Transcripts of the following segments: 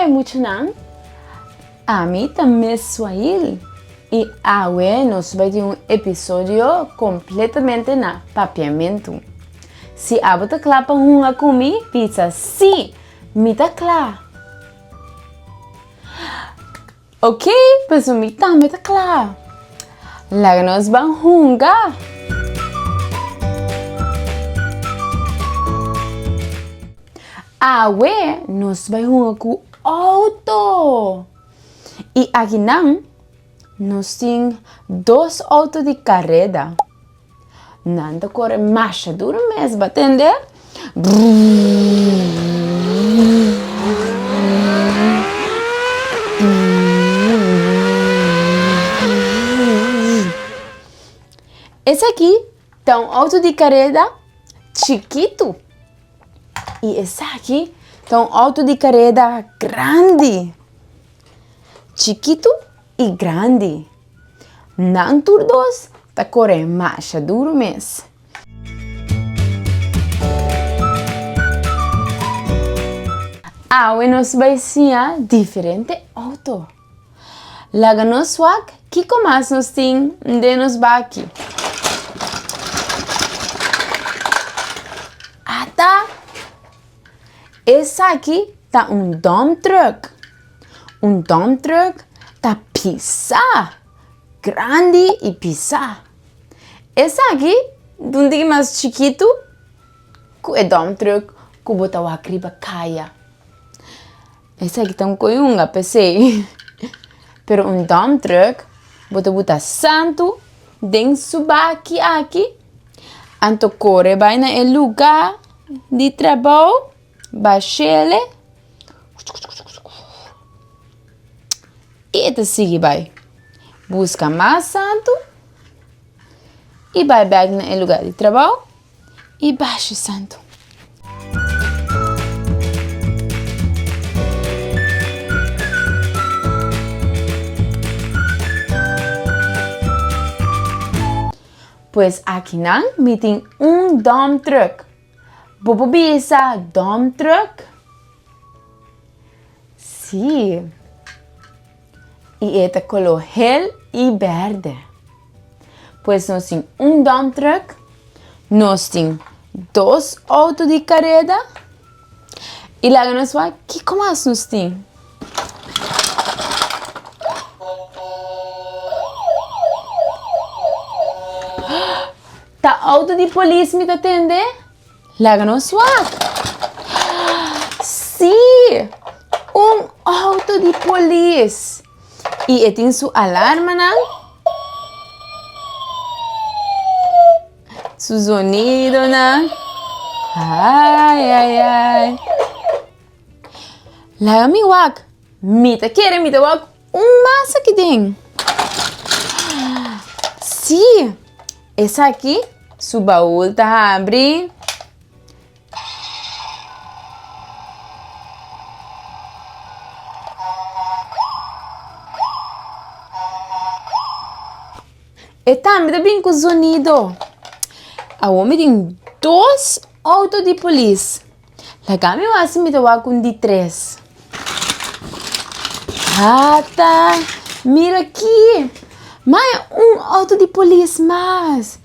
Awe muchanan, ami ta Miss Swahil y awe nos bai tin un episodio completamente na Papiamentu. Si abo ta kla pa hunga ku mi, bisa sí, mi ta kla! Ok, pues mi tambe ta kla. Laga nos ban hunga! Awe nos bai hunga ku outo. I akinan nos tin dos outo di kareda. Nan ta kore masha duru mes, bo a tende? Esaki ta un outo di kareda chikitu i esaki ta un outo di kareda grandi. Chikitu i grandi. Nan tur dos ta kore masha duru mes. Awe nos bai siña diferente outo. Laga nos wak kiko mas nos tin den nos baki. Ata! Esaki ta un dump truck. Un dump truck ta pisá, grandi i pisá. Esaki ta un tiki mas chikitu ku e dump truck ku bo ta wak riba kaya. Esaki ta un koyunga p'esei. Pero un dump truck bo ta buta santu den su baki aki, anto kore bai na e lugá di trabou, bash'ele. I e ta sigui bai buska mas santu i bai bek na e lugar di trabou i basha santu. Pues akinan mi tin un dump truck. Bo por bisa dump truck? Sí. I e ta koló hel i bèrdè. Pues nos tin un dump truck, nos tin dos outo di kareda i laga nos wak kiko mas nos tin. Ta outo di polis mi ta tende? Laga nos wak. Sí! Un auto di polis. I e tin su alarmanan. Su zonidonan. Ai, ai, ai. Laga mi wak. Mi ta kere mi ta wak un mas aki den. Sí! Esaki su baul ta habri. E tambe ta bin ku zonido. Awor mi tin dos outo di polis. Laga mi wak si mi ta wak un di tres. Ata, mira aki! Maya un auto di polis mas.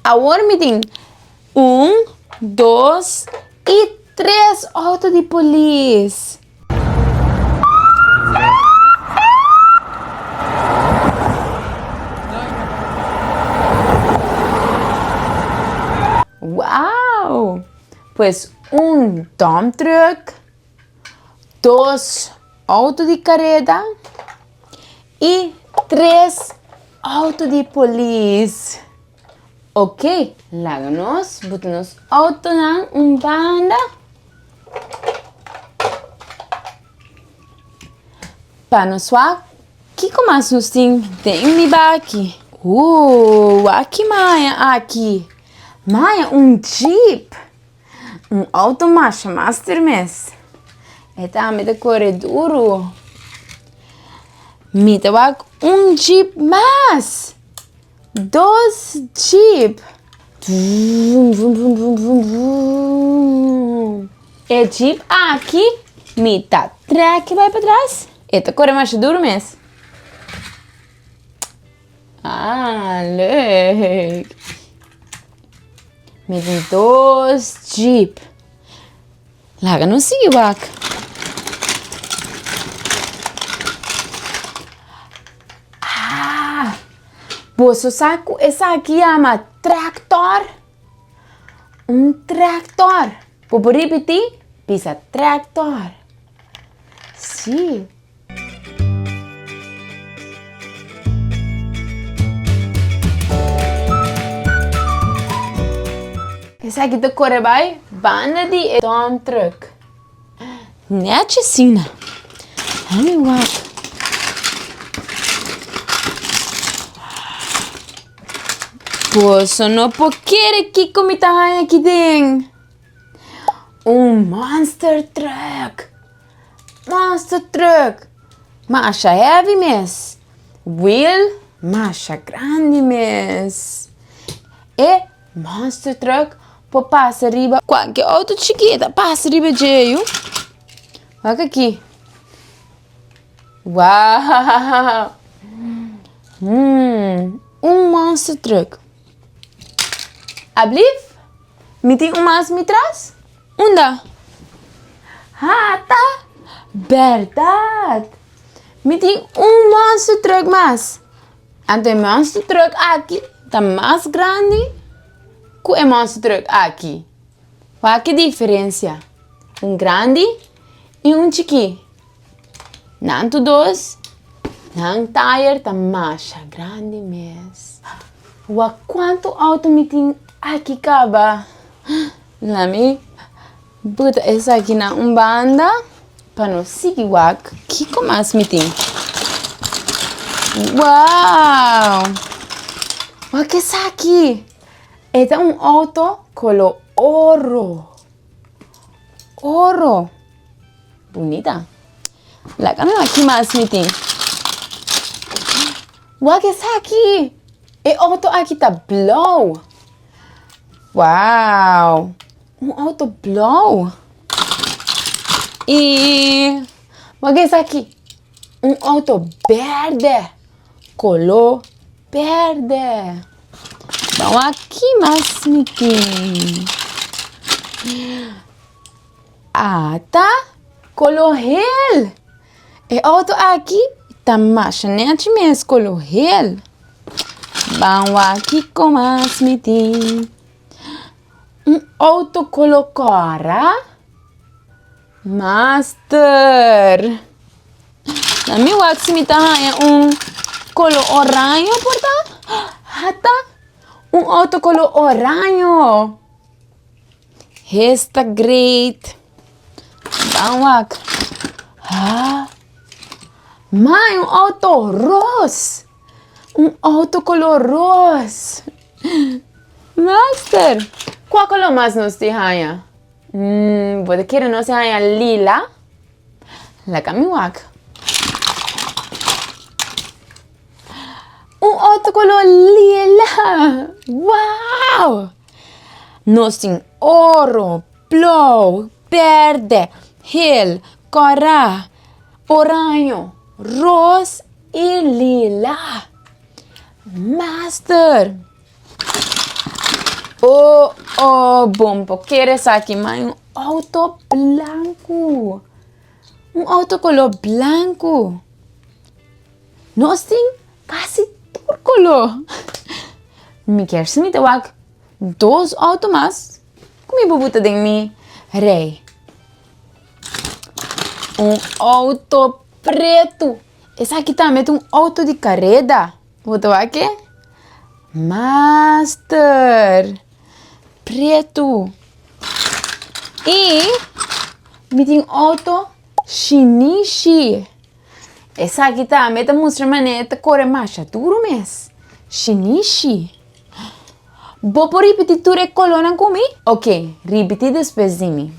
Awor mi tin un, dos i tres auto di polis. Wow! Pues un dump truck, dos auto di careda y tres auto di polis. Ok, laga nos buta nos autonan un banda. Pa nos wak kiko mas nos tin den mi baki. Ooh, wak ki maya aki. Maya un jeep. Un auto masha master mes. E tambe ta kore duru. Mi ta wak un jeep mas. Dos jeep. Vum vum vum vum vum vum. E jeep aki mi ta trek bai patras. E ta kore masha duru mes. Ah, leuk. Mi tin dos jeep. Laga nos sigui wak. Ah, boso sa ku esaki yama tractor? Un tractor. Bo por ripití? Bisa tractor. Sí. Esaki ta kore bai banda di e dump truck. Nechi asina. Lami wak. Boso no por kere kiko mi ta haña aki den. Un monster truck. Monster truck. Masha heavy mes. Wheel masha grandi mes. E monster truck por pasa riba cualke auto chikito ta pasa riba dje yu. Wak aki. Wow! Un monster truck. Ablief? Mi tin un mas mi tras? Unda? Ha ta bèrdat! Mi tin un monster truck mas. Anto e monster truck aki ta mas grandi ku e monster truck aki. Wak e diferensia. Un grandi i un chikí. Nan tur dos, nan tayer ta masha grandi mes. Wak kuantu outo mi tin aki kaba. La mi buta esaki na un banda pa nos sigui wak kiko mas mi tin. Wow! Wak esaki! E ta un outo kolo oro. Oro! Bunita. Laga mi wak ki mas mi tin. Wak esaki! E outo aki ta blou. Wow! Un outo blou. I wak esaki! Un outo berde. Kolo berde. Ban wak ki mas mi tin. Ata kolo hel. E outo aki ta masha nechi mes kolo hel. Ban wak kiko mas mi tin. Un outo kolo kòrá. Master. Na mi wak si mi ta haña un kolo oraño por ta. Ata un outo kolo oraño. Esta great. Ban wak. Ha. Mai, un auto ros. Un auto color ros. Master. Kua color mas nos tin haña? Mm, bo ta kere nos tin haña lila? Laga mi wak. Un auto color lila. Wow! Nos tin oro, blou, berde, hel, kòrá, oraño, ros i lila. Master! Oh, oh, bon por kere esaki, ma un outo blanku. Un outo koló blanku. Nos tin kasi tur koló. Mi kier si mi ta wak dos outo mas ku mi por buta den mi rei. Un outo pretu. Esaki tambe ta un outo di kareda. Bo ta wak e? Master! Pretu. I mi tin outo shinishi. Esaki tambe ta mustra manera e ta kore masha duru mes. Shinishi. Bo por ripití tur e kolónan ku mi? Oke, ripití despues di mi.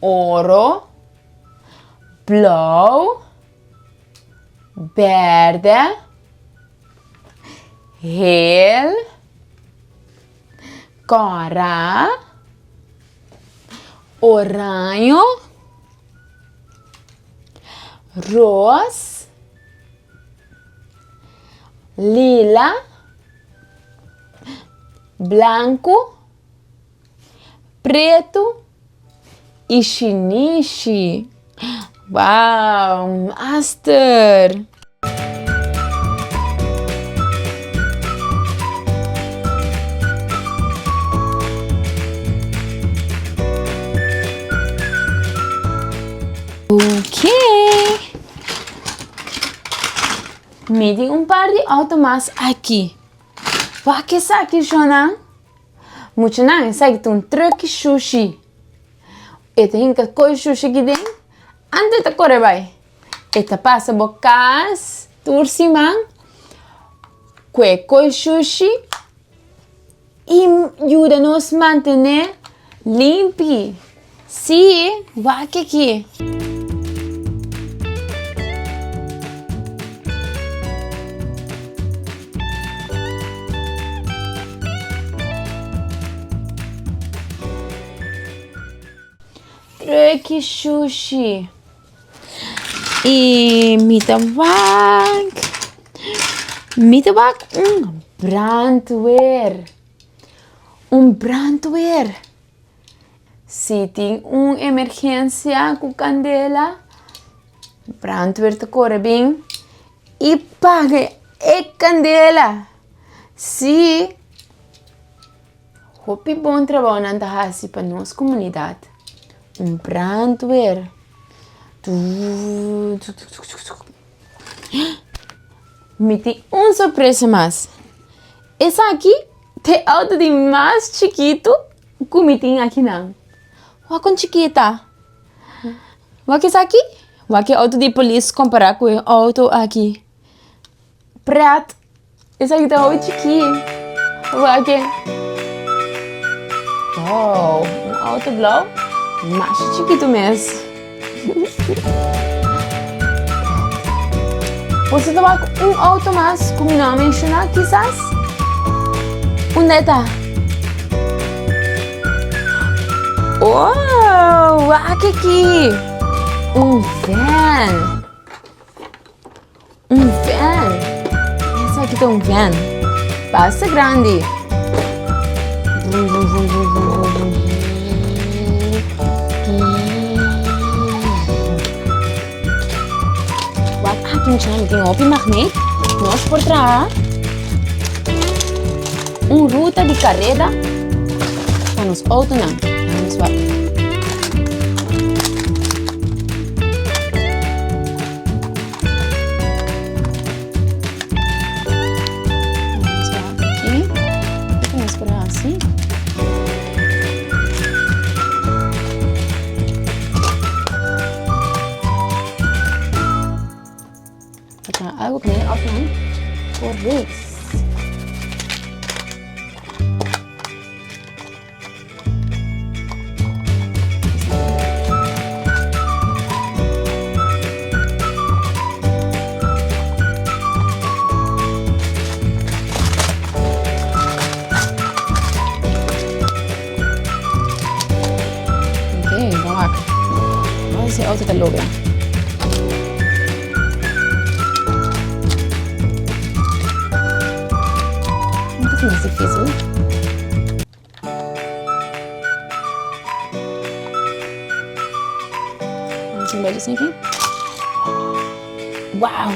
Oro, blou, bèrdè, hel, Kòrá, oraño, ros, lila, blanku, pretu i shinishi. Wow, master! Ok. Mi tin un par di auto mas aki. Wak esaki, Shona. Muchanan, esaki ta un truck shushi. E ta hinka koe shushi aki den, anto e ta kore bai. E ta pasa bo kas tur siman ku e koe shushi i yuda nos mantené limpi. Sí, wak aki. Trucky shushi. I mi ta wak, mi ta wak un brandweer. Un brandweer. Si tin un emergensia ku kandela, brandweer ta kore bin i paga e kandela. Si, hopi bon trabou nan ta hasi pa nos komunidat. Un brandweer. Mi tin un sorpresa mas. Esaki ta e outo di mas chikitu ku mi tin akinan. Wak kon chikita. Wak esaki? Wak e outo di polis kompará ku e outo aki. Pret. Esaki ta hopi chikí. Wak e. Wow, un outo blou masha chikitu mes. Boso ta wak un outo mas ku mi no a menshoná kisas? Unda e ta? Oh, wak aki! Un van! Un van! Esaki ta un van. Basta grandi. Wak aki muchanan mi tin hopi magneet. Nos por traha un ruta di kareda pa nos outonan. Nos wak. Nos wak aki. Kiko nos por hasi? Ta algo ku mi òf por race. Ok, bon wak. Vamos si auto ta logra. Un poco mas difícil. Vamos un bello aquí. Wow!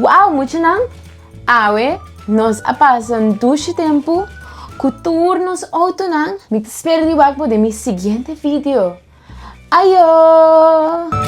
Wow, muchanan! Awe nos a pasa un dushi tempu ku tur nos outonan. Mi ta spera di wak bo den mi siguiente video. Ayo!